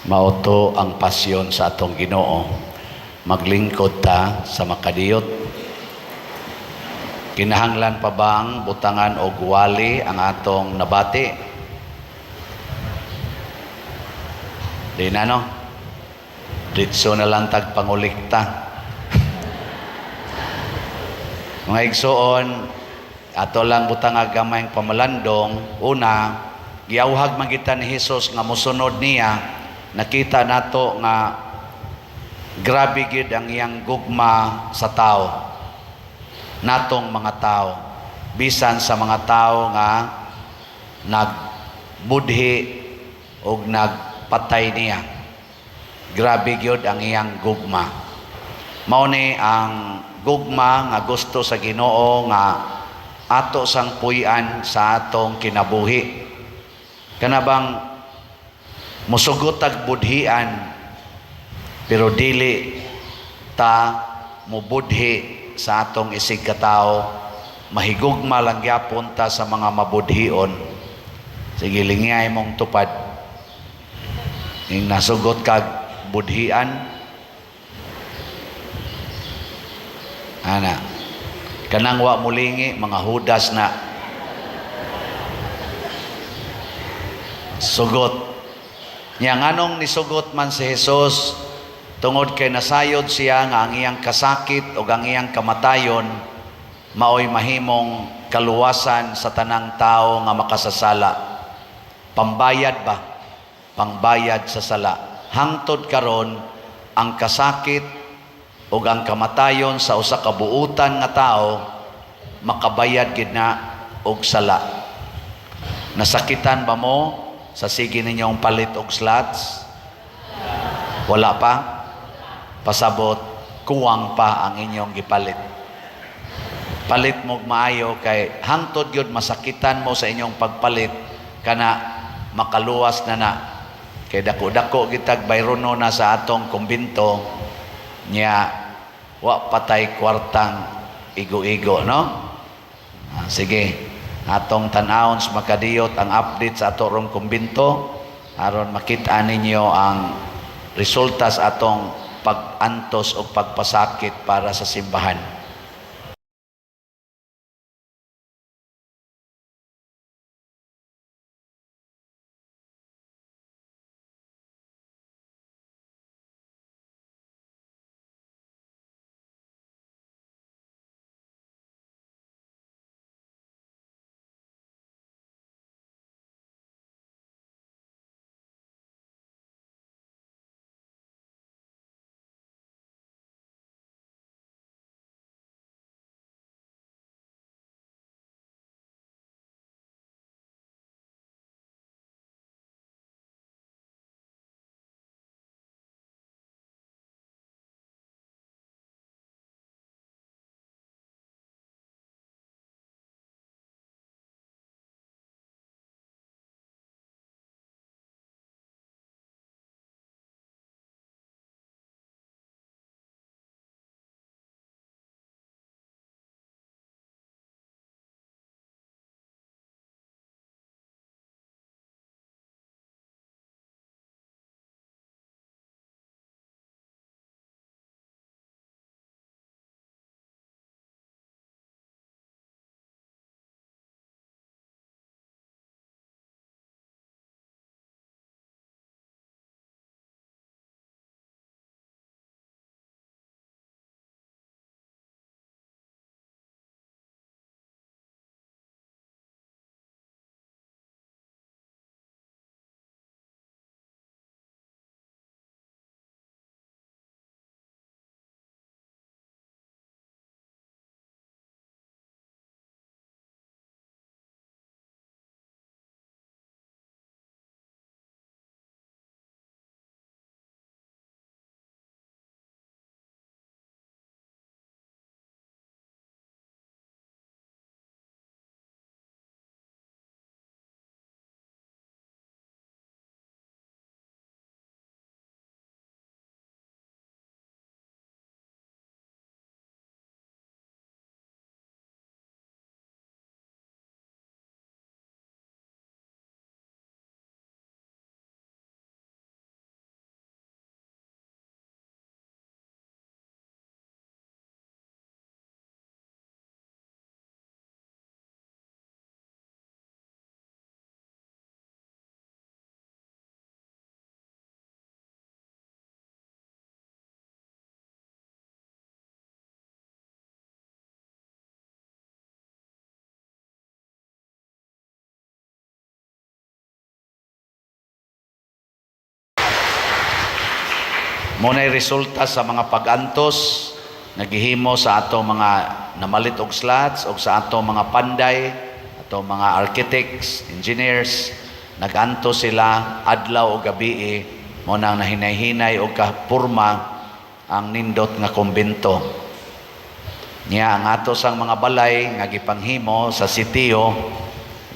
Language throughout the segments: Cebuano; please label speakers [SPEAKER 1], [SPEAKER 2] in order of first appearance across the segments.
[SPEAKER 1] Mao to ang pasyon sa atong Ginoo. Maglingkod ta sa makadiyot. Kinahanglan pa bang butangan og wali ang atong nabati? Di na, no? Ditso na lang tag pangulikta. Mga igsoon, ato lang butang gamayng pamalandong. Una, giawhag man kita ni Hesus nga mosunod niya. Nakita nato nga grabe gid ang iyang gugma sa tao, natong mga tao, bisan sa mga tao nga nagbudhi og nagpatay niya. Grabe gyud ang iyang gugma. Mao ni ang gugma nga gusto sa Ginoo nga ato sang puy-an sa atong kinabuhi. Kana bang musugot tag budhian pero dili ta mubudhi sa atong isig katao, mahigugma lang gyapon ta sa mga mabudhion. Sige, lingay mong tupad. Ing nasugot kag budhian ana, kanang wa mulingi, mga hudas na sugot niya. Nganong nisugot man si Jesus? Tungod kay nasayod siya nga ang iyang kasakit o ang iyang kamatayon maoy mahimong kaluwasan sa tanang tao nga makasasala. Pambayad ba? Pangbayad sa sala. Hangtod karon, ang kasakit ug ang kamatayon sa usa ka buutan nga tao makabayad gid na og sala. Nasakitan ba mo sa sige ninyong palit og slots? Wala pa? Pasabot, kuwang pa ang inyong gipalit. Palit mo maayo kay hangtod gyud masakitan mo sa inyong pagpalit, kana makaluwas na na. Kay dako-dako gitag bayrono na sa atong kumbinto nya, wa patay kwartang igo-igo, no? Ah, sige, atong tan-awon sa makadiyot ang update sa ato rong kumbinto aron makita ninyo ang resulta sa atong pag-antos o pagpasakit para sa simbahan. Mao na'y resulta sa mga pag-antos nagihimo sa ato mga namalit og slats og sa ato mga panday, ato mga architects, engineers, nag-antos sila adlaw o gabi, mao nang nahinay-hinay og kapurma ang nindot nga kumbento. Niya ang ato sang mga balay nga gipanghimo sa sitio,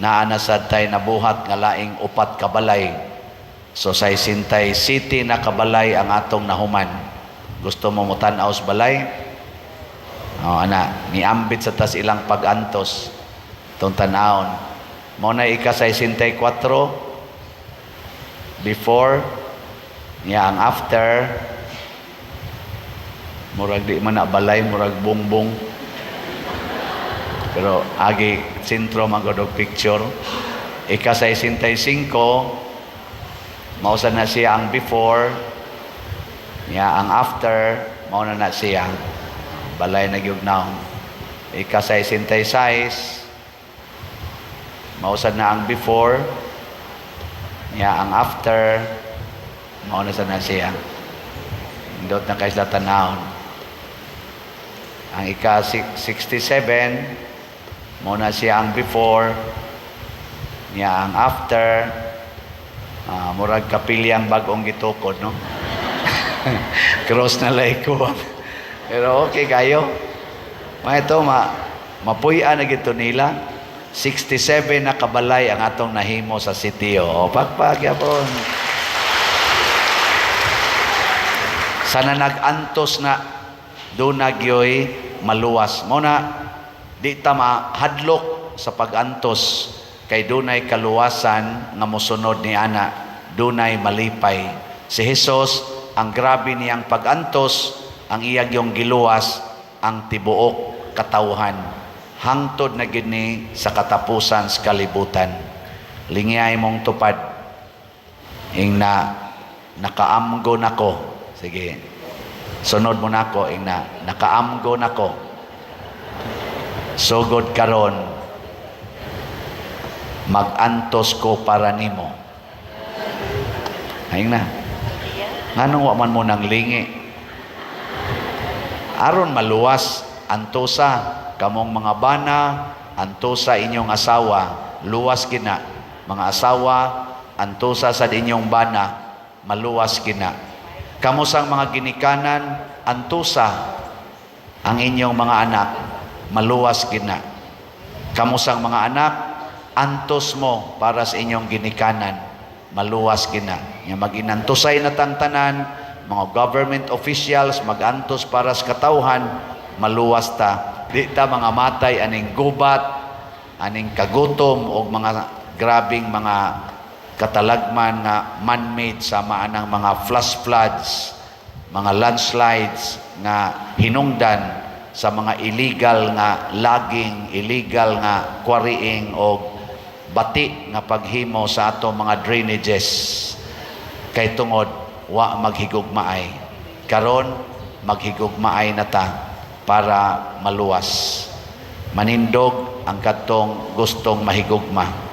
[SPEAKER 1] naa na sad tay nabuhat nga laing upat ka balay. So sa sintay city na kabalay ang atong nahuman. Gusto mo motan-aw sa balay? Oh, ana, niambit sa tas ilang pag-antos tong tan-awon. Mao na ika sa 64 before niya, ang after, murag di man na balay, murag bongbong. Pero agi sentro man gud og picture. Ika sa 65, mao sa na siya ang before niya, ang after, mao na na siya. Balay na gyud naong. Ika sa 66, mao sad na ang before niya, ang after, mao na sa na siya. Indot na kay sila tanawon. Ang ika 67, mao na siya ang before niya, ang after, murag kapilyang bag-ong gitukod, no? Cross na lay ko. Pero okay kayo. Mga ito, mapuy-an na gito nila. 67 na kabalay ang atong nahimo sa sitio. O, pakpak, yapon. Sana nag-antos na doon na gyoy maluwas. Mao na, di ta mahadlok sa pag-antos kay dunay kaluwasan nga mosunod ni ana, dunay malipay. Si Jesus, ang grabe niyang pag-antos, ang iyag yung giluwas ang tibuok katawhan hangtod na gid ni sa katapusan sa kalibutan. Lingyay mong tupad, ing na nakaamgo nako. Sige, sunod mo nako. Ing na nakaamgo nako, sugod karon magantos ko para nimo. Ayun na. Nganong wa man mo nang lingi? Aron maluwas, antosa kamong mga bana, antosa inyong asawa, luwas kina. Mga asawa, antosa sa inyong bana, maluwas kina. Kamo sang mga ginikanan, antosa ang inyong mga anak, maluwas kina. Kamo sang mga anak, antos mo para sa inyong ginikanan, maluwas kina. Nga maginantusay na tang tanan, mga government officials magantos para sa katawhan, maluwas ta. Di ta mga matay aning gubat, aning kagutom o mga grabing mga katalagman nga man-made sama anang mga flash floods, mga landslides nga hinungdan sa mga illegal nga logging, illegal nga quarrying o bati nga paghimo sa ato mga drainages kay tungod wa maghigugmaay. Karon maghigugmaay na ta para maluwas. Manindog ang katong gustong mahigugma.